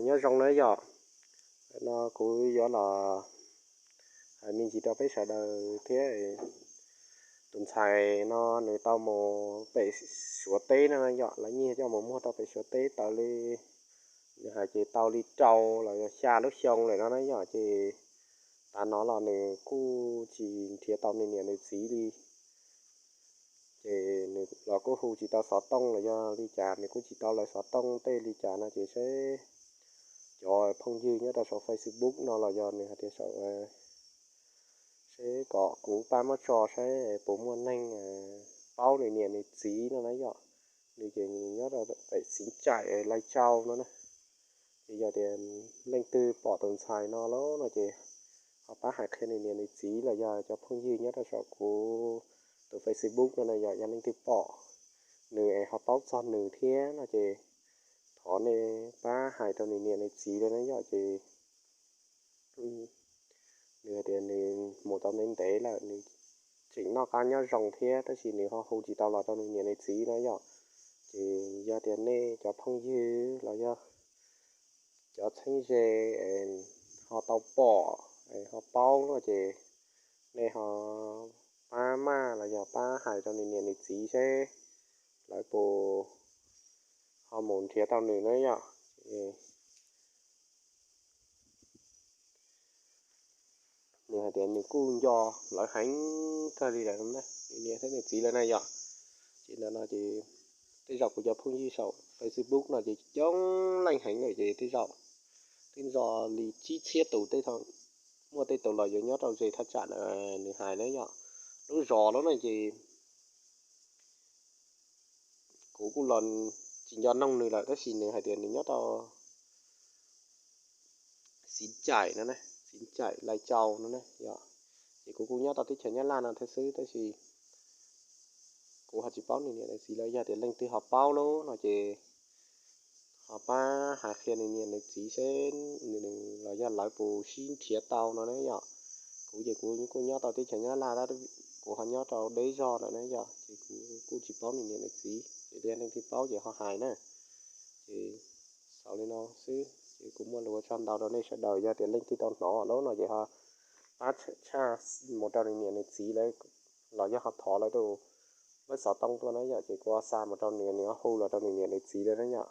Nyob zoo na yom, no kuv yuav los hais me ntsis rau peb sawv daws thiab. Tus ntxhais no nws tau mus pem Suav teb no yom, lawv nyiag coj mus muag rau pem Suav teb tau li, nws hais ces tau li rau los yog xya lub xyoo lawm no na yom, ces tav no los nws kuj tsis nrhiav tau nws niam nws txiv li. Ces nws los kuj hu tsis tau xov tooj los yog li cas, nws kuj tsis tau lawv xov tooj tej li cas no ces seb cov phooj ywg nyob rau saum Facebook no los yog nws hais tias saum, seb kom kuv pab muab tso saib puas muaj neeg paub nws niam nws txiv no na yom. Nws ces nyob rau pem Xeev Caim, Lai Châu no na. Ces yog tias leej twg pom tus ntxhais no lawm no ces ho pab hais qhia nws niam nws txiv los yog cov phooj ywg nyob rau saum kuv tus Facebook no na yom, yog leej twg pom nws es ho paub txog nws thiab no ces thov nej pab hais rau nws niam nws txiv li na yom. Ces nws hais tias nws mus tau ntev ntev lawm, nws tseem noj qab nyob zoo thiab tab sis nws ho hu tsis tau los rau nws niam nws txiv na yom. Ces yog tias nej cov phooj ywg los yog cov txheeb ze ho tau pom ho paub no ces nej ho pab maj los yog pab hais rau nws niam nws txiv seb lawv puas ho mus nrhiav tau nws na yom. Nws hais tias nws kuj nco lawv heev kawg li lawm, nws niam thiab nws txiv lawm na yom. Ces ntawm no ces tej zaum kuv cov phooj ywg saum Facebook no ces coob leej heev lawm ces tej zaum twb nto li tsib txhiab tus tej, muaj tej tus los yuav nyob rau ze thaj tsam na nws hais na yom. Lub zos lawm no ces kuv kuj los tsis nco noog nws lawm tab sis nws hais tias nws nyob rau Xeev Caim no, Xeev Caim Lai Châu no na yom. Ces kuv kuj nyob rau teb chaws Nyab Laj no thiab xwb tab sis kuv ho tsis paub nws niam nws txiv lawm, yog tias leej twg ho paub lawm no ces ho pab hais qhia nws niam nws txiv seb nws los yog lawv puas sib nrhiav tau no na yom. Kuv ces kuv kuj nyob rau teb chaws Nyab Laj tab kuv ho nyob rau deb zog lawm na yom, ces kuv kuj tsis paub nws niam nws txiv, ces yog leej twg paub ces ho hais na. Ces xaus li no xwb ces kuv muaj lus ua tsaug ntau rau nej sawv daws, yog tias leej twg tau hnov lawm no ces ho pab tshaj mus rau nws niam nws txiv lawv los yog ho thov lawv tus npawb xov tooj tuaj na yom, ces kuv xa mus rau nws, nws ho hu los rau nws niam nws txiv lawm na yom.